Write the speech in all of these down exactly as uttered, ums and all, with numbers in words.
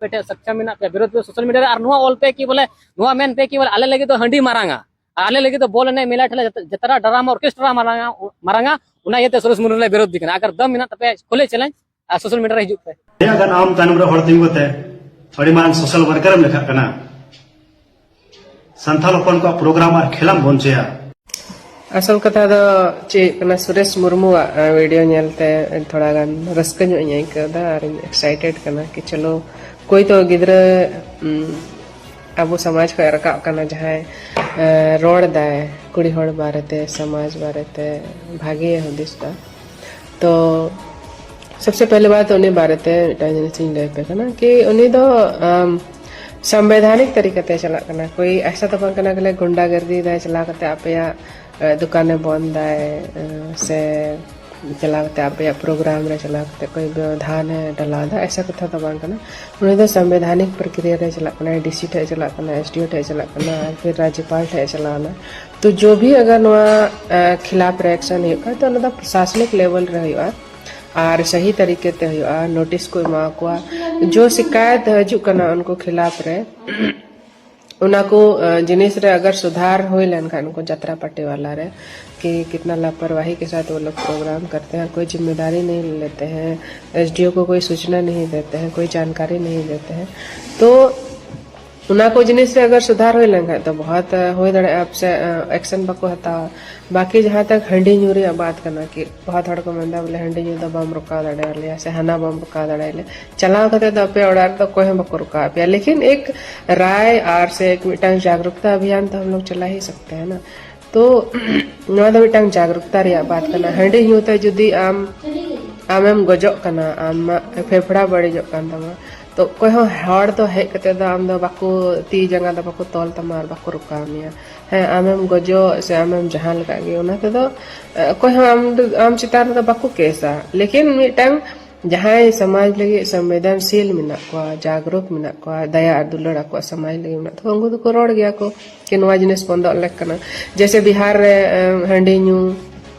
ᱯᱮ ᱴᱷᱮᱱ ᱥᱟᱠᱪᱟ ᱢᱮᱱᱟᱜ ᱯᱮᱭᱟ, ᱵᱤᱨᱳᱫᱷ ᱯᱮ ᱥᱳᱥᱟᱞ ᱢᱤᱰᱤᱭᱟ ᱨᱮ, ᱟᱨ ᱱᱚᱣᱟ ᱚᱞ ᱯᱮ ᱠᱤ ᱵᱚᱞᱮ, ᱱᱚᱣᱟ ᱢᱮᱱ ᱯᱮ ᱠᱤ ᱵᱚᱞᱮ ᱟᱞᱮ ᱞᱟᱹᱜᱤᱫ ᱫᱚ ᱦᱟᱺᱰᱤ ᱢᱟᱨᱟᱝᱟ, ᱟᱨ ᱟᱞᱮ ᱞᱟᱹᱜᱤᱫ ᱫᱚ ᱵᱚᱞ ᱮᱱᱮᱡ, ᱢᱮᱞᱟ ᱴᱷᱮᱞᱟ, ᱡᱟᱛᱨᱟ, ᱰᱨᱟᱢᱟ, ᱚᱨᱠᱮᱥᱴᱨᱟ ᱢᱟᱨᱟᱝᱟ, ᱢᱟᱨᱟᱝᱟ᱾ ᱚᱱᱟ ᱤᱭᱟᱹᱛᱮ ᱥᱚᱨᱮᱥ ᱢᱩᱨᱢᱩ ᱞᱮ ᱵᱤᱨᱳᱫᱷ ᱫᱤ ᱠᱟᱱᱟ᱾ ᱟᱜᱟᱨ ᱫᱚᱢ ᱢᱮᱱᱟᱜ ᱛᱟᱯᱮᱭᱟ, ᱠᱷᱩᱞᱟᱹ ᱪᱮᱞᱮᱧᱡᱽ, ᱟᱨ ᱥᱳᱥᱟᱞ ᱢᱤᱰᱤᱭᱟ ᱨᱮ ᱦᱤᱡᱩᱜ ᱯᱮ᱾ ᱟᱹᱰᱤ ᱜᱟᱱ ᱟᱢ ᱛᱟᱭᱱᱚᱢ ᱨᱮ ᱦᱚᱲ ᱛᱤᱸᱜᱩ ᱠᱟᱛᱮ ᱟᱹᱰᱤ ᱢᱟᱨᱟᱝ ᱥᱳᱥᱟᱞ ᱣᱟᱨᱠᱟᱨ ᱮᱢ ᱞᱮᱠᱷᱟᱜ ᱠᱟᱱᱟ᱾ ᱥᱟᱱᱛᱟᱲ ᱦᱚᱯᱚᱱ ᱠᱚᱣᱟᱜ ᱯᱨᱳᱜᱨᱟᱢ ᱟᱨ ᱠᱷᱮᱞᱟᱢ ᱵᱚᱱᱫ ᱦᱚᱪᱚᱭᱟ᱾ ᱟᱥᱚᱞ ᱠᱟᱛᱷᱟ ᱫᱚ ᱪᱮᱫ ᱠᱟᱱᱟ, ᱥᱩᱨᱮᱥ ᱢᱩᱨᱢᱩᱣᱟᱜ ᱵᱷᱤᱰᱤᱭᱳ ᱧᱮᱞᱛᱮ ᱛᱷᱚᱲᱟ ᱜᱟᱱ ᱨᱟᱹᱥᱠᱟᱹ ᱧᱚᱜ ᱤᱧ ᱟᱹᱭᱠᱟᱹᱣ ᱮᱫᱟ ᱟᱨ ᱤᱧ ᱮᱠᱥᱟᱭᱴᱮᱰ ᱠᱟᱱᱟ ᱠᱤ ᱪᱚᱞᱚ ᱠᱚᱭ ᱛᱚ ᱜᱤᱫᱽᱨᱟᱹ ᱟᱵᱚ ᱥᱚᱢᱟᱡᱽ ᱠᱷᱚᱱ ᱨᱟᱠᱟᱵ ᱠᱟᱱᱟ ᱡᱟᱦᱟᱸᱭ ᱨᱚᱲ ᱫᱟᱭ ᱠᱩᱲᱤ ᱦᱚᱲ ᱵᱟᱨᱮᱛᱮ, ᱥᱚᱢᱟᱡᱽ ᱵᱟᱨᱮᱛᱮ ᱵᱷᱟᱜᱮ ᱦᱩᱫᱤᱥ ᱫᱟ᱾ ᱛᱚ ᱥᱚᱵᱥᱮ ᱯᱮᱦᱞᱮ ᱵᱟᱛ ᱩᱱᱤ ᱵᱟᱨᱮᱛᱮ ᱢᱤᱫᱴᱟᱝ ᱡᱤᱱᱤᱥ ᱤᱧ ᱞᱟᱹᱭ ᱟᱯᱮ ᱠᱟᱱᱟ ᱠᱤ ᱩᱱᱤ ᱫᱚ ᱥᱚᱝᱵᱤᱫᱷᱟᱱᱤᱠ ᱛᱟᱹᱨᱤᱠᱟ ᱛᱮ ᱪᱟᱞᱟᱜ ᱠᱟᱱᱟ᱾ ᱠᱳᱭ ᱮᱥᱟ ᱫᱚ ᱵᱟᱝ ᱠᱟᱱᱟ ᱠᱤ ᱜᱩᱱᱰᱟᱜᱟᱨᱫᱤ ᱫᱟᱭ ᱪᱟᱞᱟᱣ ᱠᱟᱛᱮ ᱟᱯᱮᱭᱟᱜ ᱫᱚᱠᱟᱱᱮ ᱵᱚᱱᱫ ᱫᱟᱭ ᱥᱮ ᱪᱟᱞᱟᱣ ᱠᱟᱛᱮ ᱟᱯᱮᱭᱟᱜ ᱯᱨᱳᱜᱨᱟᱢ ᱨᱮ ᱪᱟᱞᱟᱣ ᱠᱟᱛᱮ ᱠᱳᱭ ᱵᱮᱣᱫᱷᱟᱱᱮ ᱰᱟᱞᱟᱣ ᱫᱟ, ᱮᱥᱟ ᱠᱟᱛᱷᱟ ᱫᱚ ᱵᱟᱝ ᱠᱟᱱᱟ᱾ ᱩᱱᱤ ᱫᱚ ᱥᱚᱝᱵᱤᱫᱷᱟᱱᱤᱠ ᱯᱨᱚᱠᱨᱤᱭᱟ ᱨᱮ ᱪᱟᱞᱟᱜ ᱠᱟᱱᱟ, ᱰᱤᱥᱤ ᱴᱷᱮᱡ ᱪᱟᱞᱟᱜ ᱠᱟᱱᱟ, ᱮᱥᱰᱤᱳ ᱴᱷᱮᱡ ᱪᱟᱞᱟᱜ ᱠᱟᱱᱟ, ᱟᱨ ᱯᱷᱤᱨ ᱨᱟᱡᱽᱡᱚᱯᱟᱞ ᱴᱷᱮᱡ ᱪᱟᱞᱟᱣ ᱮᱱᱟ᱾ ᱛᱚ ᱡᱚ ᱵᱷᱤ ᱟᱜᱟᱨ ᱱᱚᱣᱟ ᱠᱷᱤᱞᱟᱯ ᱨᱮ ᱮᱠᱥᱚᱱ ᱦᱩᱭᱩᱜ ᱠᱷᱟᱱ ᱛᱚ ᱚᱱᱟ ᱫᱚ ᱯᱨᱚᱥᱟᱥᱚᱱᱤᱠ ᱞᱮᱵᱮᱞ ᱨᱮ ᱦᱩᱭᱩᱜᱼᱟ ᱟᱨ ᱥᱟᱦᱤ ᱛᱟᱹᱨᱤᱠᱟ ᱛᱮ ᱦᱩᱭᱩᱜᱼᱟ, ᱱᱳᱴᱤᱥ ᱠᱚ ᱮᱢᱟ ᱠᱚᱣᱟ᱾ ᱡᱚ ᱥᱤᱠᱟᱭᱚᱛ ᱦᱤᱡᱩᱜ ᱠᱟᱱᱟ ᱩᱱᱠᱩ ᱠᱷᱤᱞᱟᱯ ᱨᱮ, ᱚᱱᱟ ᱠᱚ ᱡᱤᱱᱤᱥ ᱨᱮ ᱟᱜᱟᱨ ᱥᱩᱫᱷᱟᱨ ᱦᱩᱭ ᱞᱮᱱᱠᱷᱟᱱ ᱩᱱᱠᱩ ᱡᱟᱛᱨᱟ ᱯᱟᱨᱴᱤ ᱣᱟᱞᱟ ᱨᱮ, ᱠᱤ ᱠᱤᱛᱱᱟ ᱞᱟᱯᱚᱨᱣᱟᱦᱤ ᱠᱮ ᱥᱟᱛᱷ ᱣᱳ ᱞᱳᱜ ᱯᱨᱳᱜᱨᱟᱢ ᱠᱟᱨᱛᱮ ᱦᱮᱸ, ᱠᱳᱭ ᱡᱤᱢᱢᱮᱫᱟᱨᱤ ᱱᱟᱦᱤᱸ ᱞᱮᱛᱮ ᱦᱮᱸ, ᱮᱥᱰᱤᱳ ᱠᱳ ᱠᱳᱭ ᱥᱩᱪᱱᱟ ᱱᱟᱦᱤᱸ ᱫᱮᱛᱮ ᱦᱮᱸ, ᱠᱳᱭ ᱡᱟᱱᱠᱟᱨᱤ ᱱᱟᱦᱤᱸ ᱫᱮᱛᱮ ᱦᱮᱸ, ᱛᱚ ᱚᱱᱟ ᱠᱚ ᱡᱤᱱᱤᱥ ᱨᱮ ᱟᱜᱟᱨ ᱥᱩᱫᱷᱟᱨ ᱦᱩᱭ ᱞᱮᱱᱠᱷᱟᱱ ᱛᱚ ᱵᱚᱦᱩᱛ ᱦᱩᱭ ᱫᱟᱲᱮᱭᱟᱜᱼᱟ ᱟᱯ ᱥᱮ ᱮᱠᱥᱮᱱ ᱵᱟᱠᱚ ᱦᱟᱛᱟᱣᱟ᱾ ᱵᱟᱠᱤ ᱡᱟᱦᱟᱸ ᱛᱟᱠ ᱦᱟᱺᱰᱤ ᱧᱩ ᱨᱮᱭᱟᱜ ᱵᱟᱛ ᱠᱟᱱᱟ ᱠᱤ ᱵᱚᱦᱩᱛ ᱦᱚᱲ ᱠᱚ ᱢᱮᱱᱫᱟ ᱵᱚᱞᱮ ᱦᱟᱺᱰᱤ ᱧᱩ ᱫᱚ ᱵᱟᱢ ᱨᱚᱠᱟᱣ ᱫᱟᱲᱮᱭᱟᱞᱮᱭᱟ ᱥᱮ ᱦᱟᱱᱟ ᱵᱟᱢ ᱨᱚᱠᱟᱣ ᱫᱟᱲᱮᱭᱟᱞᱮᱭᱟ, ᱪᱟᱞᱟᱣ ᱠᱟᱛᱮ ᱫᱚ ᱟᱯᱮ ᱚᱲᱟᱜ ᱨᱮᱫᱚ ᱚᱠᱚᱭ ᱦᱚᱸ ᱵᱟᱠᱚ ᱨᱚᱠᱟᱣ ᱯᱮᱭᱟ᱾ ᱞᱮᱠᱤᱱ ᱮᱠ ᱨᱟᱭ ᱟᱨ ᱥᱮ ᱮᱠ ᱢᱤᱫᱴᱟᱝ ᱡᱟᱜᱽᱨᱩᱠᱛᱟ ᱟᱵᱷᱤᱭᱟᱱ ᱛᱚ ᱦᱟᱢ ᱞᱳᱜ ᱪᱟᱞᱟ ᱦᱤ ᱥᱟᱠᱛᱮ ᱦᱮ ᱱᱟ᱾ ᱛᱚ ᱱᱚᱣᱟ ᱫᱚ ᱢᱤᱫᱴᱟᱝ ᱡᱟᱜᱽᱨᱩᱠᱛᱟ ᱨᱮᱭᱟᱜ ᱵᱟᱛ ᱠᱟᱱᱟ᱾ ᱦᱟᱺᱰᱤ ᱧᱩ ᱛᱮ ᱡᱩᱫᱤ ᱟᱢ ᱟᱢᱮᱢ ᱜᱚᱡᱚᱜ ᱠᱟᱱᱟ, ᱟᱢᱟᱜ ᱯᱷᱮᱯᱷᱲᱟ ᱵᱟᱹᱲᱤᱡᱚᱜ ᱠᱟᱱ ᱛᱟᱢᱟ, ᱛᱚ ᱚᱠᱚᱭ ᱦᱚᱸ ᱦᱚᱲ ᱫᱚ ᱦᱮᱡ ᱠᱟᱛᱮ ᱫᱚ ᱟᱢ ᱫᱚ ᱵᱟᱠᱚ ᱛᱤ ᱡᱟᱸᱜᱟ ᱫᱚ ᱵᱟᱠᱚ ᱛᱚᱞ ᱛᱟᱢᱟ ᱟᱨ ᱵᱟᱠᱚ ᱨᱚᱠᱟᱣ ᱢᱮᱭᱟ᱾ ᱦᱮᱸ, ᱟᱢᱮᱢ ᱜᱚᱡᱚᱜ ᱥᱮ ᱟᱢᱮᱢ ᱡᱟᱦᱟᱸ ᱞᱮᱠᱟᱜ ᱜᱮ, ᱚᱱᱟ ᱛᱮᱫᱚ ᱚᱠᱚᱭ ᱦᱚᱸ ᱟᱢ ᱫᱚ, ᱟᱢ ᱪᱮᱛᱟᱱ ᱨᱮᱫᱚ ᱵᱟᱠᱚ ᱠᱮᱥᱟ᱾ ᱞᱮᱠᱤᱱ ᱢᱤᱫᱴᱟᱝ ᱡᱟᱦᱟᱸᱭ ᱥᱚᱢᱟᱡᱽ ᱞᱟᱹᱜᱤᱫ ᱥᱚᱝᱵᱮᱫᱚᱱᱥᱤᱞ ᱢᱮᱱᱟᱜ ᱠᱚᱣᱟ, ᱡᱟᱜᱽᱨᱩᱠ ᱢᱮᱱᱟᱜ ᱠᱚᱣᱟ, ᱫᱟᱭᱟ ᱟᱨ ᱫᱩᱞᱟᱹᱲ ᱟᱠᱚᱣᱟᱜ ᱥᱚᱢᱟᱡᱽ ᱞᱟᱹᱜᱤᱫ ᱢᱮᱱᱟᱜ ᱛᱟᱠᱚᱣᱟ, ᱩᱱᱠᱩ ᱫᱚᱠᱚ ᱨᱚᱲ ᱜᱮᱭᱟ ᱠᱚ ᱠᱤ ᱱᱚᱣᱟ ᱡᱤᱱᱤᱥ ᱵᱚᱱᱫᱚᱜ ᱞᱮᱠ ᱠᱟᱱᱟ᱾ ᱡᱮᱭᱥᱮ ᱵᱤᱦᱟᱨ ᱨᱮ ᱮ, ᱦᱟᱺᱰᱤ ᱧᱩ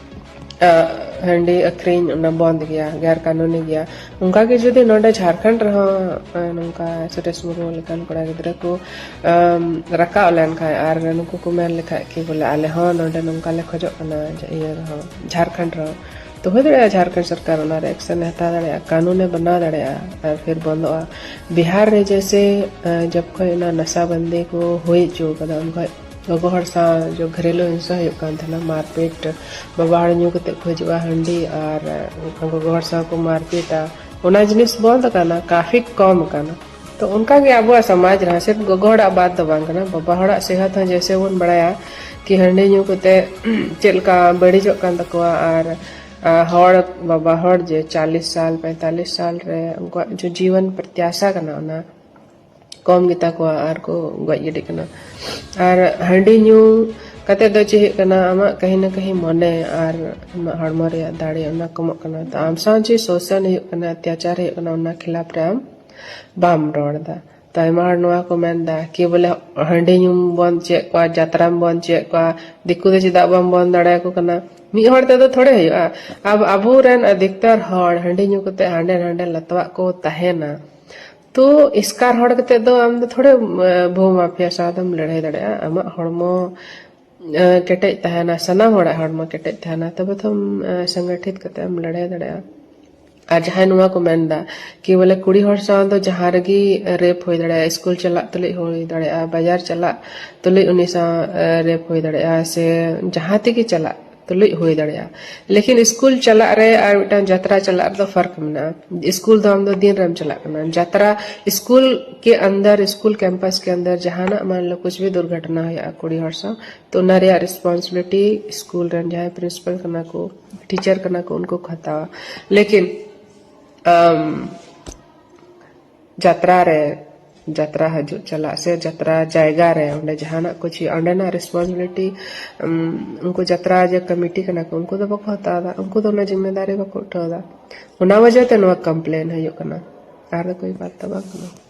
ᱮ, ᱦᱟᱺᱰᱤ ᱟᱹᱠᱷᱨᱤᱧ ᱚᱱᱟ ᱵᱚᱱᱫ ᱜᱮᱭᱟ, ᱜᱮᱨ ᱠᱟᱹᱱᱩᱱᱤ ᱜᱮᱭᱟ᱾ ᱚᱱᱠᱟ ᱜᱮ ᱡᱩᱫᱤ ᱱᱚᱰᱮ ᱡᱷᱟᱲᱠᱷᱚᱸᱰ ᱨᱮᱦᱚᱸ, ᱮ, ᱱᱚᱝᱠᱟ ᱥᱩᱨᱮᱥ ᱢᱩᱨᱢᱩ ᱞᱮᱠᱟᱱ ᱠᱚᱲᱟ ᱜᱤᱫᱽᱨᱟᱹ ᱠᱚ, ᱮᱢ, ᱨᱟᱠᱟᱵ ᱞᱮᱱᱠᱷᱟᱱ ᱟᱨ ᱱᱩᱠᱩ ᱠᱚ ᱢᱮᱱ ᱞᱮᱠᱷᱟᱡ ᱠᱤ ᱵᱚᱞᱮ ᱟᱞᱮ ᱦᱚᱸ ᱱᱚᱰᱮ ᱱᱚᱝᱠᱟ ᱞᱮ ᱠᱷᱚᱡᱚᱜ ᱠᱟᱱᱟ, ᱡᱮ ᱤᱭᱟᱹ ᱨᱮᱦᱚᱸ, ᱡᱷᱟᱲᱠᱷᱚᱸᱰ ᱨᱮᱦᱚᱸ, ᱛᱚ ᱦᱩᱭ ᱫᱟᱲᱮᱭᱟᱜᱼᱟ ᱡᱷᱟᱲᱠᱷᱚᱸᱰ ᱥᱚᱨᱠᱟᱨ ᱚᱱᱟ ᱨᱮ action ᱮ ᱦᱟᱛᱟᱣ ᱫᱟᱲᱮᱭᱟᱜᱼᱟ, ᱠᱟᱹᱱᱩᱱ ᱮ ᱵᱮᱱᱟᱣ ᱫᱟᱲᱮᱭᱟᱜᱼᱟ ᱟᱨ ᱯᱷᱤᱨ ᱵᱚᱱᱫᱚᱜᱼᱟ᱾ ᱵᱤᱦᱟᱨ ᱨᱮ ᱡᱮᱭᱥᱮ, ᱮ, ᱡᱚᱵ ᱠᱷᱚᱡ ᱚᱱᱟ ᱱᱟᱥᱟᱵᱟᱱᱫᱤ ᱠᱚ ᱦᱩᱭ ᱦᱚᱪᱚ ᱠᱟᱫᱟ, ᱩᱱ ᱠᱷᱚᱡ ᱜᱚᱜᱚ ᱦᱚᱲ ᱥᱟᱶ ᱡᱚ ᱜᱷᱟᱨᱮᱞᱩ ᱦᱤᱝᱥᱟ ᱦᱩᱭᱩᱜ ᱠᱟᱱ ᱛᱟᱦᱮᱱᱟ, ᱢᱟᱨᱯᱤᱴ, ᱵᱟᱵᱟ ᱦᱚᱲ ᱧᱩ ᱠᱟᱛᱮ ᱠᱚ ᱦᱤᱡᱩᱜᱼᱟ ᱦᱟᱺᱰᱤ ᱟᱨ ᱜᱚᱜᱚ ᱦᱚᱲ ᱥᱟᱶ ᱠᱚ ᱢᱟᱨᱯᱤᱴᱟ, ᱚᱱᱟ ᱡᱤᱱᱤᱥ ᱵᱚᱱᱫ ᱟᱠᱟᱱᱟ, ᱠᱟᱯᱷᱤ ᱠᱚᱢ ᱟᱠᱟᱱᱟ᱾ ᱛᱚ ᱚᱱᱠᱟ ᱜᱮ ᱟᱵᱚᱣᱟᱜ ᱥᱚᱢᱟᱡᱽ ᱨᱮᱦᱚᱸ ᱥᱤᱨᱯ ᱜᱚᱜᱚ ᱦᱚᱲᱟᱜ ᱵᱟᱫ ᱫᱚ ᱵᱟᱝ ᱠᱟᱱᱟ, ᱵᱟᱵᱟ ᱦᱚᱲᱟᱜ ᱥᱮᱦᱟᱛ ᱦᱚᱸ ᱡᱮᱭᱥᱮ ᱵᱚᱱ ᱵᱟᱲᱟᱭᱟ ᱠᱤ ᱦᱟᱺᱰᱤ ᱧᱩ ᱠᱟᱛᱮ ᱪᱮᱫ ᱞᱮᱠᱟ ᱵᱟᱹᱲᱤᱡᱚᱜ ᱠᱟᱱ ᱛᱟᱠᱚᱣᱟ, ᱟᱨ, ᱟᱨ ᱦᱚᱲ, ᱵᱟᱵᱟ ᱦᱚᱲ ᱡᱮ ᱪᱟᱞᱤᱥ ᱥᱟᱞ, ᱯᱚᱸᱭᱛᱟᱞᱤᱥ ᱥᱟᱞ ᱨᱮ ᱩᱱᱠᱩᱣᱟᱜ ᱡᱚ ᱡᱤᱵᱚᱱ ᱯᱨᱚᱛᱭᱟᱥᱟ ᱠᱟᱱᱟ ᱚᱱᱟ ᱠᱚᱢ ᱜᱮᱛᱟ ᱠᱚᱣᱟ ᱟᱨ ᱠᱚ ᱜᱚᱡ ᱜᱤᱰᱤᱜ ᱠᱟᱱᱟ᱾ ᱟᱨ ᱦᱟᱺᱰᱤ ᱧᱩ ᱠᱟᱛᱮ ᱫᱚ ᱪᱮᱫ ᱦᱩᱭᱩᱜ ᱠᱟᱱᱟ, ᱟᱢᱟᱜ ᱠᱟᱹᱦᱤ ᱱᱟ ᱠᱟᱹᱦᱤ ᱢᱚᱱᱮ ᱟᱨ ᱟᱢᱟᱜ ᱦᱚᱲᱢᱚ ᱨᱮᱭᱟᱜ ᱫᱟᱲᱮ ᱚᱱᱟ ᱠᱚᱢᱚᱜ ᱠᱟᱱᱟ᱾ ᱛᱚ ᱟᱢ ᱥᱟᱶ ᱡᱮ ᱥᱳᱥᱟᱱ ᱦᱩᱭᱩᱜ ᱠᱟᱱᱟ, ᱚᱛᱛᱟᱪᱟᱨ ᱦᱩᱭᱩᱜ ᱠᱟᱱᱟ, ᱚᱱᱟ ᱠᱷᱤᱞᱟᱯ ᱨᱮ ᱟᱢ ᱵᱟᱢ ᱨᱚᱲ ᱮᱫᱟ᱾ ᱛᱚ ᱟᱭᱢᱟ ᱦᱚᱲ ᱱᱚᱣᱟ ᱠᱚ ᱢᱮᱱ ᱮᱫᱟ ᱠᱤ ᱵᱚᱞᱮ ᱦᱟᱺᱰᱤ ᱧᱩ ᱵᱚᱱ ᱪᱮᱫ ᱠᱚᱣᱟ, ᱡᱟᱛᱨᱟ ᱵᱚᱱ ᱪᱮᱫ ᱠᱚᱣᱟ, ᱫᱤᱠᱩ ᱫᱚ ᱪᱮᱫᱟᱜ ᱵᱟᱢ ᱵᱚᱱ ᱫᱟᱲᱮᱭᱟᱠᱚ ᱠᱟᱱᱟ? ᱢᱤᱫ ᱦᱚᱲ ᱛᱮᱫᱚ ᱛᱷᱚᱲᱮ ᱦᱩᱭᱩᱜᱼᱟ᱾ ᱟᱵ-, ᱟᱵᱚᱨᱮᱱ ᱟᱫᱷᱤᱠᱛᱟᱨ ᱦᱚᱲ ᱦᱟᱺᱰᱤ ᱧᱩ ᱠᱟᱛᱮ ᱦᱟᱸᱰᱮ ᱱᱟᱰᱮ ᱞᱟᱛᱣᱟᱜ ᱠᱚ ᱛᱟᱦᱮᱱᱟ᱾ ᱛᱚ ᱮᱥᱠᱟᱨ ᱦᱚᱲ ᱠᱟᱛᱮ ᱫᱚ ᱟᱢ ᱫᱚ ᱛᱷᱚᱲᱮ, ᱮ, ᱵᱷᱩ ᱢᱟᱯᱷᱤᱭᱟ ᱥᱟᱶ ᱫᱚᱢ ᱞᱟᱹᱲᱦᱟᱹᱭ ᱫᱟᱲᱮᱭᱟᱜᱼᱟ᱾ ᱟᱢᱟᱜ ᱦᱚᱲᱢᱚ, ᱮ, ᱠᱮᱴᱮᱡ ᱛᱟᱦᱮᱱᱟ, ᱥᱟᱱᱟᱢ ᱦᱚᱲᱟᱜ ᱦᱚᱲᱢᱚ ᱠᱮᱴᱮᱡ ᱛᱟᱦᱮᱱᱟ, ᱛᱚᱵᱮ ᱛᱚᱢ, ᱮ, ᱥᱚᱝᱜᱚᱴᱷᱤᱛ ᱠᱟᱛᱮ ᱮᱢ ᱞᱟᱹᱲᱦᱟᱹᱭ ᱫᱟᱲᱮᱭᱟᱜᱼᱟ᱾ ᱟᱨ ᱡᱟᱦᱟᱸᱭ ᱱᱚᱣᱟ ᱠᱚ ᱢᱮᱱ ᱮᱫᱟ ᱠᱤ ᱵᱚᱞᱮ ᱠᱩᱲᱤ ᱦᱚᱲ ᱥᱟᱶ ᱫᱚ ᱡᱟᱦᱟᱸ ᱨᱮᱜᱮ ᱨᱮᱯ ᱦᱩᱭ ᱫᱟᱲᱮᱭᱟᱜᱼᱟ, ᱥᱠᱩᱞ ᱪᱟᱞᱟᱜ ᱛᱩᱞᱩᱡ ᱦᱩᱭ ᱫᱟᱲᱮᱭᱟᱜᱼᱟ, ᱵᱟᱡᱟᱨ ᱪᱟᱞᱟᱜ ᱛᱩᱞᱩᱡ ᱩᱱᱤ ᱥᱟᱶ, ᱮ, ᱨᱮᱯ ᱦᱩᱭ ᱫᱟᱲᱮᱭᱟᱜᱼᱟ, ᱥᱮ ᱡᱟᱦᱟᱸ ᱛᱮᱜᱮ ᱪᱟᱞᱟᱜ ᱛᱩᱞᱩᱡ ᱦᱩᱭ ᱫᱟᱲᱮᱭᱟᱜᱼᱟ᱾ ᱞᱮᱠᱤᱱ ᱥᱠᱩᱞ ᱪᱟᱞᱟᱜ ᱨᱮ ᱟᱨ ᱢᱤᱫᱴᱟᱝ ᱡᱟᱛᱨᱟ ᱪᱟᱞᱟᱜ ᱨᱮᱫᱚ ᱯᱷᱟᱨᱠ ᱢᱮᱱᱟᱜᱼᱟ᱾ ᱥᱠᱩᱞ ᱫᱚ ᱟᱢ ᱫᱚ ᱫᱤᱱ ᱨᱮᱢ ᱪᱟᱞᱟᱜ ᱠᱟᱱᱟ, ᱡᱟᱛᱨᱟ ᱥᱠᱩᱞ ᱠᱮ ᱟᱱᱫᱟᱨ, ᱥᱠᱩᱞ ᱠᱮᱢᱯᱟᱥ ᱠᱮ ᱟᱱᱫᱟᱨ ᱡᱟᱦᱟᱱᱟᱜ ᱢᱟᱱ ᱞᱚ ᱠᱩᱪ ᱵᱷᱤ ᱫᱩᱨᱜᱷᱚᱴᱚᱱᱟ ᱦᱩᱭᱩᱜᱼᱟ ᱠᱩᱲᱤ ᱦᱚᱲ ᱥᱟᱶ, ᱛᱚ ᱚᱱᱟ ᱨᱮᱭᱟᱜ ᱨᱮᱥᱯᱚᱱᱥᱤᱵᱤᱞᱤᱴᱤ ᱥᱠᱩᱞ ᱨᱮᱱ ᱡᱟᱦᱟᱸᱭ ᱯᱨᱤᱱᱥᱤᱯᱟᱞ ᱠᱟᱱᱟ ᱠᱚ, ᱴᱤᱪᱟᱨ ᱠᱟᱱᱟ ᱠᱚ, ᱩᱱᱠᱩ ᱠᱚ ᱦᱟᱛᱟᱣᱟ᱾ ᱞᱮᱠᱤᱱ, ᱟᱢ, ᱡᱟᱛᱨᱟ ᱨᱮ, ᱡᱟᱛᱨᱟ ᱦᱤᱡᱩᱜ ᱪᱟᱞᱟᱜ ᱥᱮ ᱡᱟᱛᱨᱟ ᱡᱟᱭᱜᱟ ᱨᱮ ᱚᱸᱰᱮ ᱡᱟᱦᱟᱱᱟᱜ ᱠᱩᱪ ᱦᱩᱭᱩᱜᱼᱟ, ᱚᱸᱰᱮᱱᱟᱜ ᱨᱮᱥᱯᱚᱱᱥᱤᱵᱤᱞᱤᱴᱤ, ᱩᱢ, ᱩᱱᱠᱩ ᱡᱟᱛᱨᱟ ᱡᱮ ᱠᱚᱢᱤᱴᱤ ᱠᱟᱱᱟ ᱠᱚ, ᱩᱱᱠᱩ ᱫᱚ ᱵᱟᱠᱚ ᱦᱟᱛᱟᱣ ᱮᱫᱟ, ᱩᱱᱠᱩ ᱫᱚ ᱚᱱᱟ ᱡᱤᱢᱢᱮᱫᱟᱨᱤ ᱵᱟᱠᱚ ᱩᱴᱷᱟᱹᱣ ᱮᱫᱟ᱾ ᱚᱱᱟ ᱣᱟᱡᱟ ᱛᱮ ᱱᱚᱣᱟ ᱠᱚᱢᱯᱞᱮᱱ ᱦᱩᱭᱩᱜ ᱠᱟᱱᱟ, ᱟᱨ ᱫᱚ ᱠᱳᱭ ᱵᱟᱛ ᱫᱚ ᱵᱟᱝ ᱠᱟᱱᱟ᱾